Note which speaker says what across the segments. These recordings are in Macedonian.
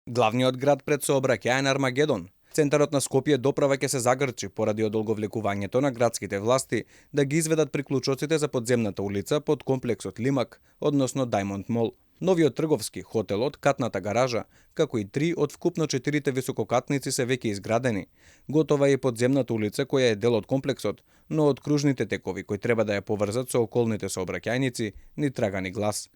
Speaker 1: Главниот град пред сообраќаен Армагедон. Центарот на Скопје доправа ќе се загрчи поради одолговлекувањето на градските власти да ги изведат приклучоците за подземната улица под комплексот Лимак, односно Diamond Mall. Новиот трговски, хотелот, катната гаража, како и 3 од вкупно 4 висококатници се веќе изградени. Готова е и подземната улица која е дел од комплексот, но од кружните текови кои треба да ја поврзат со околните сообраќајници ни трага ни глас.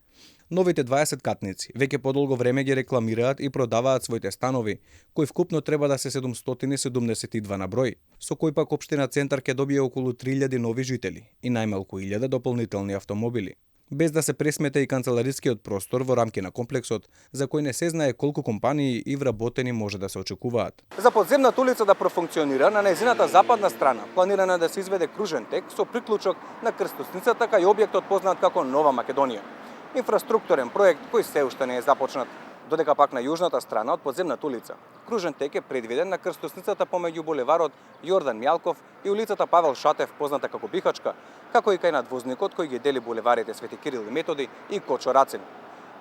Speaker 1: Новите 20 катници веќе подолго време ги рекламираат и продаваат своите станови, кои вкупно треба да се 772 на број, со кој пак општина Центар ќе добие околу 3000 нови жители и најмалку 1000 дополнителни автомобили. Без да се пресмета и канцеларискиот простор во рамки на комплексот, за кој не се знае колку компании и вработени може да се очекуваат. За подземната улица да профункционира на нејзината западна страна, планирано е да се изведе кружен тек со приклучок на крстосницата кај објектот познат како Нова Македонија. Инфраструктурен проект кој се уште не е започнат. Додека пак на јужната страна од подземната улица, кружен тек е предвиден на крстосницата помеѓу булеварот Јордан Мјалков и улицата Павел Шатев, позната како Бихачка, како и кај надвозникот кој ги дели булеварите Свети Кирил и Методи и Кочо Рацин.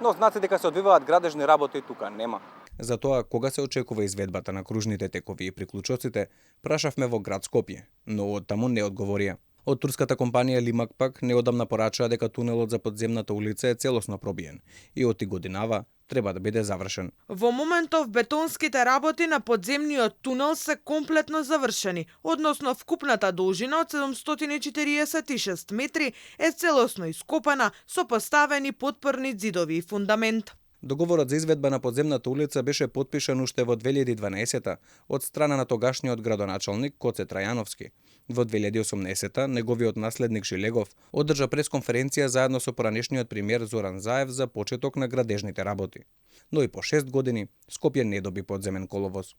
Speaker 1: Но знаци дека се одвиваат градежни работи тука нема. Затоа, кога се очекува изведбата на кружните текови и приклучоците, прашавме во град Скопје, но од таму не одговорија. Од турската компанија Лимак пак неодамна порачаа дека тунелот за подземната улица е целосно пробиен и од годинава треба да биде завршен.
Speaker 2: Во моментов бетонските работи на подземниот тунел се комплетно завршени, односно вкупната должина од 746 метри е целосно ископана со поставени подпорни ѕидови и фундамент.
Speaker 1: Договорот за изведба на подземната улица беше потпишан уште во 2012 од страна на тогашниот градоначалник Коце Трајановски. Во 2018 неговиот наследник Жилегов одржа пресконференција заедно со поранешниот премиер Зоран Заев за почеток на градежните работи. Но и по 6 години Скопје не доби подземен коловоз.